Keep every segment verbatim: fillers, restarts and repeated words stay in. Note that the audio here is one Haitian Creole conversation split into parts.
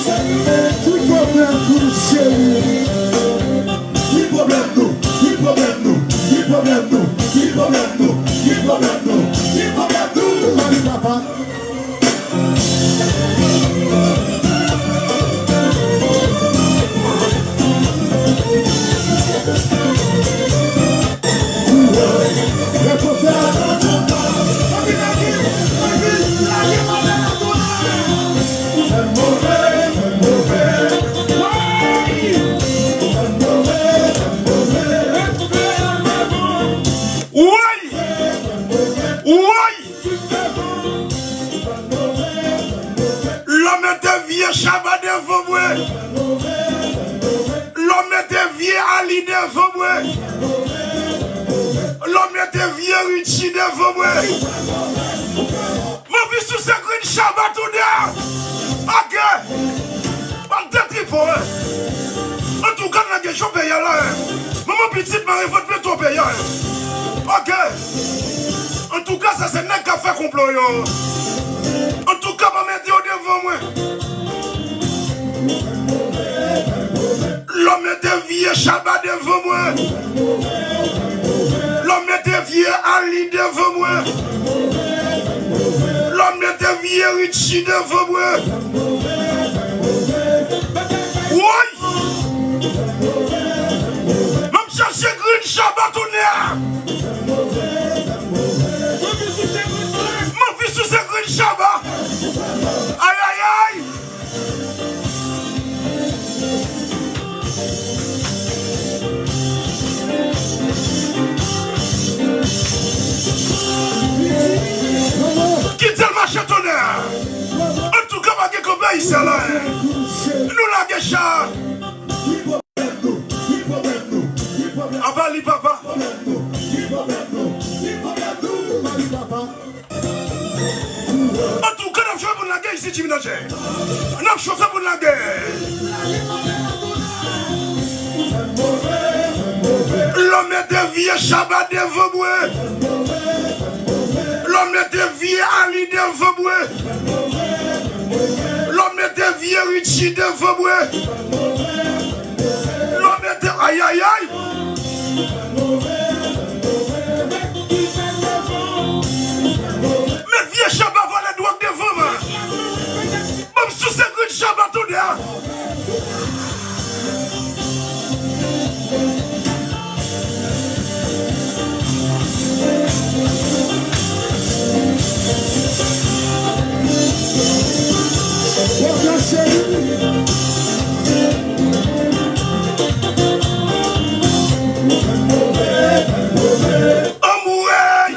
Ki pwoblèm nou, cheri? Ki pwoblèm nou? Ki pwoblèm nou? Ki pwoblèm nou? Ki pwoblèm nou? Ki pwoblèm nou? Ki pwoblèm nou? Mari papa. Woy! Woy! Lè w mete vye Shabba devan mwen. Lè w mete vye Ali devan mwen. Lè w mete vye Richie devan mwen. M anvi souse grenn Shabba tounen. Ok. Pral detripo, wi. Antouka, n lage cho peyi a la, wi. Manman pitit mare vant mwen twò peyi a, wi. Ok. Antouka, sa se nèg k ap fè konplo yo. Antouka, pa mete yo devan mwen. Lè w mete vye Shabba devan mwen. Lè w mete vye Ali devan mwen. Lè w mete vye Richie devan mwen. Woy! M ap chache grenn Shabba tounen a. M anvi souse grenn Shabba. Ayayay! Kite l mache tonè! Antouka, pa gen kanpe ayisyen la. Nou lage cha! Apa li, papa? Antouka, n ap chwazi pou n lage isi, Jimmy Danger. N ap chwazi pou n lage. Lè w mete vye Shabba devan mwen. Lè w mete vye Ali devan mwen. Lè w mete vye Richie devan mwen. Lè w mete, ayayay. Met vye Shabba vòlè dwòg devan mwen. Ban m souse grenn Shabba tounen a. Anmwey!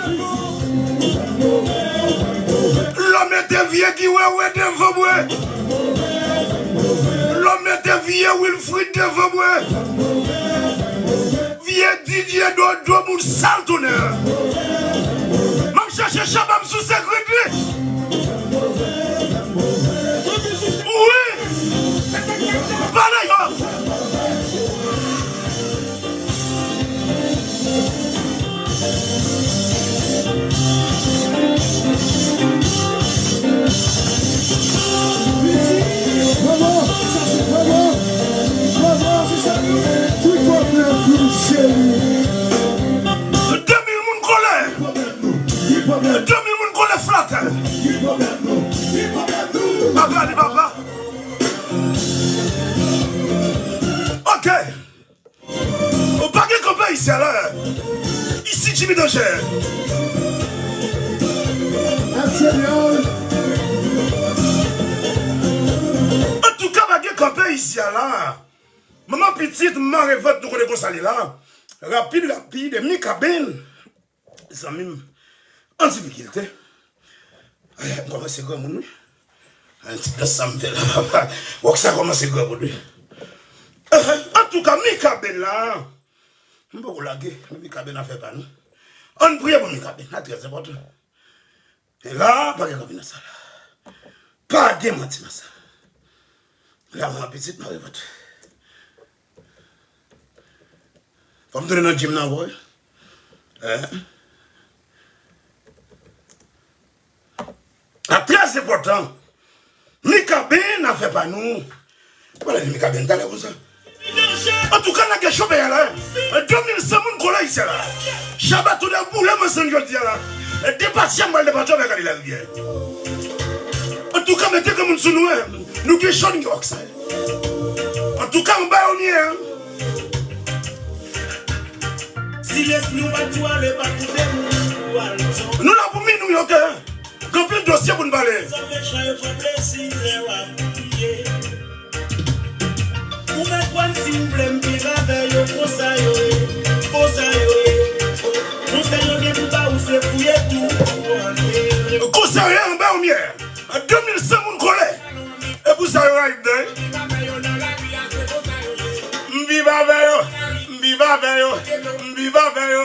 Lè w mete vye Guy Wewe devan mwen. Lè w mete vye Wilfrid devan mwen. Vye Didier Dodo, moun sal tonè. M ap chache Shabba, m souse grenn li. Wi. Pale yo. De mil moun kole. De mil moun kole flatè. Apa li, papa? Ok. Ou pa gen kanpe isi a la. Isi Jimmy Danger. Antouka, pa gen kanpe isi a la. Manman pitit mare vant, nou konnen konsa li la. Rapid, rapid, Mikaben. Zanmi m an difikilte. Ay, m kòmanse granmoun, wi. Ay, ti dans sa m fè la, papa. Wòk sa kòmanse granmoun, wi. Antouka, Mikaben la. M poko lage, men Mikaben afè pa nou. Ann priye pou Mikaben, sa trè enpòtan. E la, pa gen kanpe nan sa la. Pa gen manti nan sa. La, mwen pitit, mwen repete. Fò m tounen nan gym nan, vre. Eh. Sa trè enpòtan. Mikaben afè pa nou. Pale de Mikaben talè konsa. Antouka, lage cho peyi a la. De mil san moun kole isi a la. Shabba tou de boule mwen sann jodi a la. Depatya m pral depatya w, gade larivyè. Antouka, mete granmoun sou nou, en. Nou gen cho, nou gen wòks. Antouka, anba yo m ye, en. Si lespri w pa di w ale, pa koute moun pou al. Nou la pou minwi, oke? Gen anpil dosye pou n pale. Zòm mechan yo pran plezi lè w ap kriye. Ou mèt pran si w vle, m viv avè yo, konsa yo ye, konsa yo ye. Konsèy yo gen pou ba ou, se fouye tou pou antere. Konsèy yo anba yo m ye. De mil san moun kole. E pou sa yo rayi m, wi. M viv avè yo. M viv avè yo. M viv avè yo.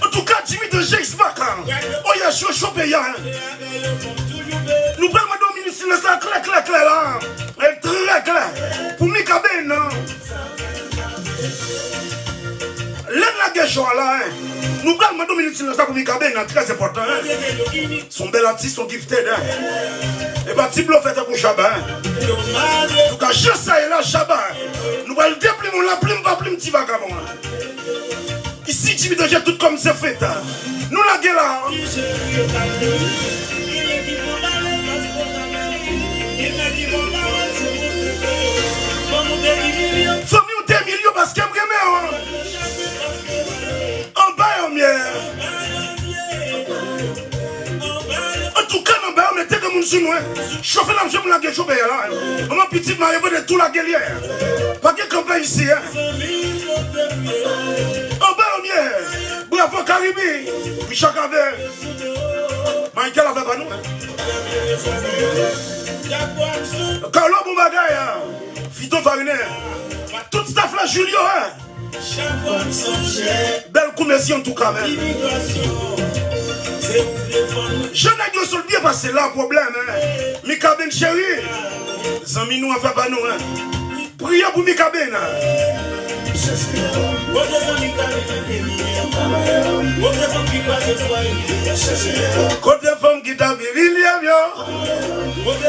Antouka, Jimmy Danje is back, en. Oye, cho, cho peyi a, en. Nou pral mande yon minit silans la, klè, klè, klè la. E trè klè. Pou Mikaben, non. Lè n lage cho a la, en. Nou pral mande yon minit silans la pou Mikaben, non. Trè enpòtan, en. Se yon bèl atis, se yon gifted, en. E pa ti blofè tankou Shabba, en. Antouka, jan sa ye la, Shabba, en. Nou pral deplimen w la, plim pa plim, ti vagabon, en. Isi, Jimmy Danje, tout kòm se fèt, en. Nou lage la, en. Fanmi w te imilye w paske m renmen w, en. Anba yo m ye. Antouka, nan ba yo, mete granmoun sou nou, en. Chofe l ap jwe pou lage cho peyi a la, en. Manman pitit marye vande tou lage l ye. Pa gen kanpe isi, en. Anba yo m ye. Bravo Karibi. Richard Cavé. Michael afè pa nou, en. Carlo bon bagay, en. Fito Farine. Tout staff la, Julio, en. Bèl kou, mèsi antouka, men. Jan nèg yo sot byen pase la, pwoblèm, en. Mikaben cheri. Zanmi nou, afè pa nou, en. Priye pou Mikaben. Kote fanm ki ta viv ilye m yo.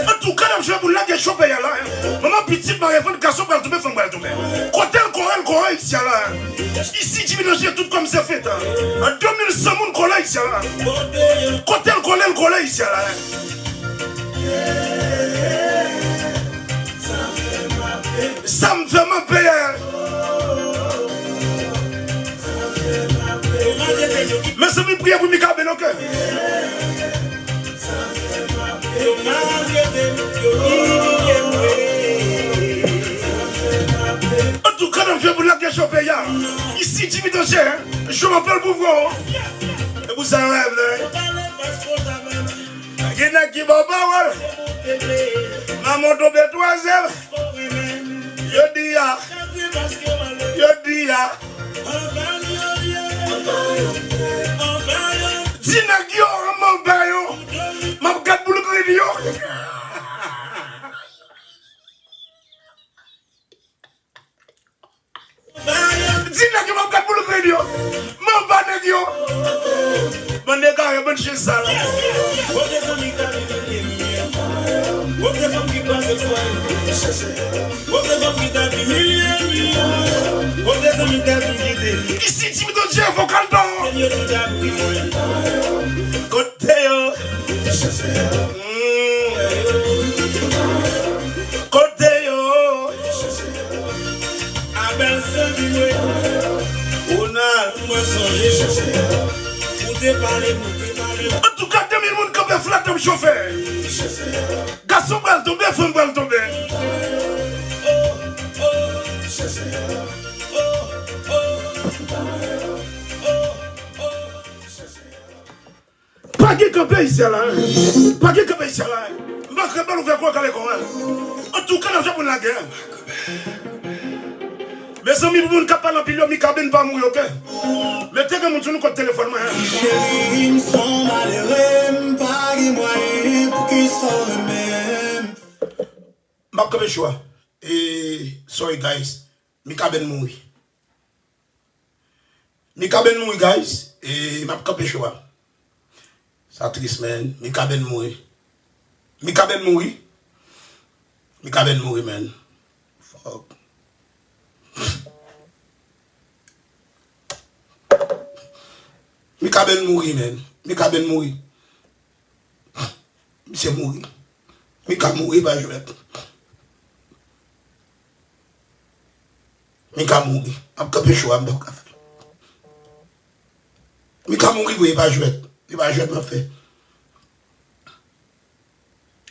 Antouka, n ap jwe pou lage cho peyi a la, en. Manman pitit marye vande, gason pral tonbe, fanm pral tonbe. Kote l kore, l kore isi a la, en. Isi, Jimmy Danje, tout kòm se fèt, en. De mil san moun kole isi a la. Kote l kole, l kole isi a la, en. Sa m fè m ap peye. Mezanmi, priye pou Mikaben, oke? Antouka, n ap jwe pou lage cho peyi a. Isi, Jimmy Danje, en. Jwe anpil pou vre, en. E pou sa yo rèv la, en. Gen nèg ki ba w pawòl. Manman w tonbe twazyèm. Yo di a. Yo di a. Di nèg yo, m anba yo. M ap gad boul grenn yo. Di nèg yo m ap gad boul grenn yo. M anba nèg yo. Bann egare, bann chen sal. Kote fanm ki ta viv imilye m yo. Kote fanm ki kraze fwaye m. Kote fanm ki ta viv imilye m yo. Kote zanmi m ta viv kite m. Isi Jimmy Danje, vokal dan. Kote yo. Mm. Kote yo. Abèl zanmi mwen. Ronald, mwen sonje. Ou te pale, ou te pale. Antouka, de mil moun kanpe flat ap chofe. Gason pral tonbe, fanm pral tonbe. Pa gen kanpe isi a la, en. Pa gen kanpe isi a la, en. M pa krè bal ouvè kò kale kò, en. Antouka, n ap jwe pou n lage, en. Mezanmi, pou moun k ap pale anpil yo, Mikaben pa mouri, oke? Mete granmoun sou nou, kot telefòn mwen, en. Cheri, m s on malere, m pa gen mwayen, poukisa w renmen m? M ap kanpe cho a. E, sorry, guys. Mikaben mouri. Mikaben mouri, guys. E m ap kanpe cho a. Sa tris, man. Mikaben mouri. Mikaben mouri. Mikaben mouri, man. Fuck. Mikaben mouri, man. Mikaben mouri. Misye mouri. Mika mouri, pa jwèt. Mika mouri. M ap kanpe cho a, m p ap ka fè. Mika mouri vre, e pa jwèt. E pa jwèt m ap fè.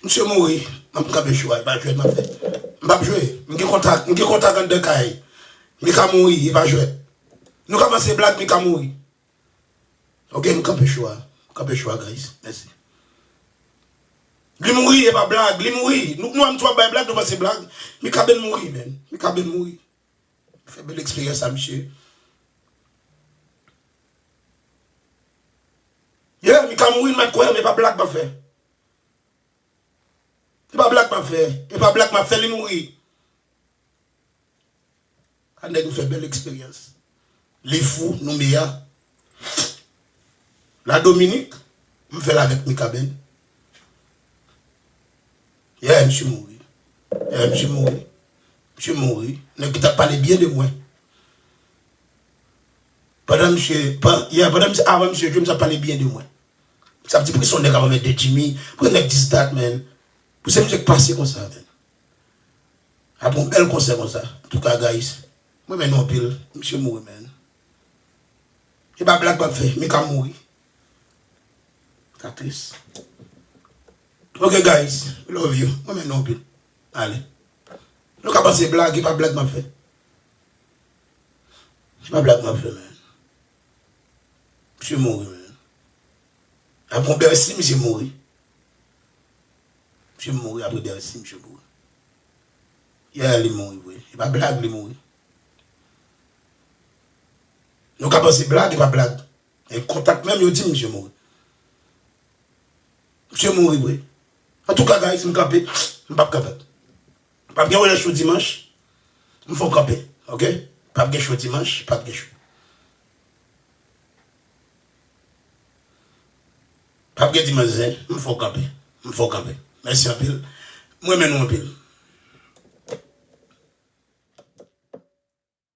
Misye mouri. M ap kanpe cho a, e pa jwèt m ap fè. M p ap jwe. M gen kontak, m gen kontak anndan kay. Mika mouri, e pa jwèt. Nou ka panse blag, Mika mouri. Ok, m kanpe cho a. M kanpe cho a, guys. Mèsi. Li mouri, e pa blag. Li mouri. Nou, nou wè m tou ap bay blag, nou panse blag. Mikaben mouri, man. Mikaben mouri. Fè bèl eksperyans a misye. Yeah, Mika mouri, nou mèt kwè, men e pa blag m ap fè. E pa blag m ap fè. E pa blag m ap fè, li mouri. A nèg m fè bèl eksperyans. Li fou, nou meya. La Dominik, m fè l avèk Mikaben. Yeah, misye mouri. Yeah, misye mouri. Misye mouri. Nèg ki t ap pale byen de mwen. Pandan misye, pan, yeah, pandan misye, avan misye jwe, misye ap pale byen de mwen. Sa vle di, poukisa yon nèg ap anmède Jimmy? Poukisa nèg dis dat, man? Poukisa misye k pase konsa, man? Apre yon bèl konsè konsa. Antouka, guys, mwen renmen nou anpil. Misye mouri, man. E pa blag m ap fè, Mika mouri. Sa tris. Ok, guys, we love you. Mwen renmen nou anpil. Ale. Nou ka panse blag, e pa blag m ap fè. E pa blag m ap fè, man. Misye mouri, man. Apre yon bèl si misye mouri. Misye mouri apre Bercy, misye mouri. Yeah, li mouri vre. E pa blag, li mouri. Nou ka panse blag, e pa blag. E kontak menm, yo di m misye mouri. Misye mouri vre. Antouka, guys, m kanpe. M p ap kanpe. P ap gen wè show dimanch. M fè w kanpe. Ok? P ap gen show dimanch. P ap gen show. P ap gen dimanch zen, m fè w kanpe. M fè w kanpe. Mèsi anpil. Mwen renmen nou anpil.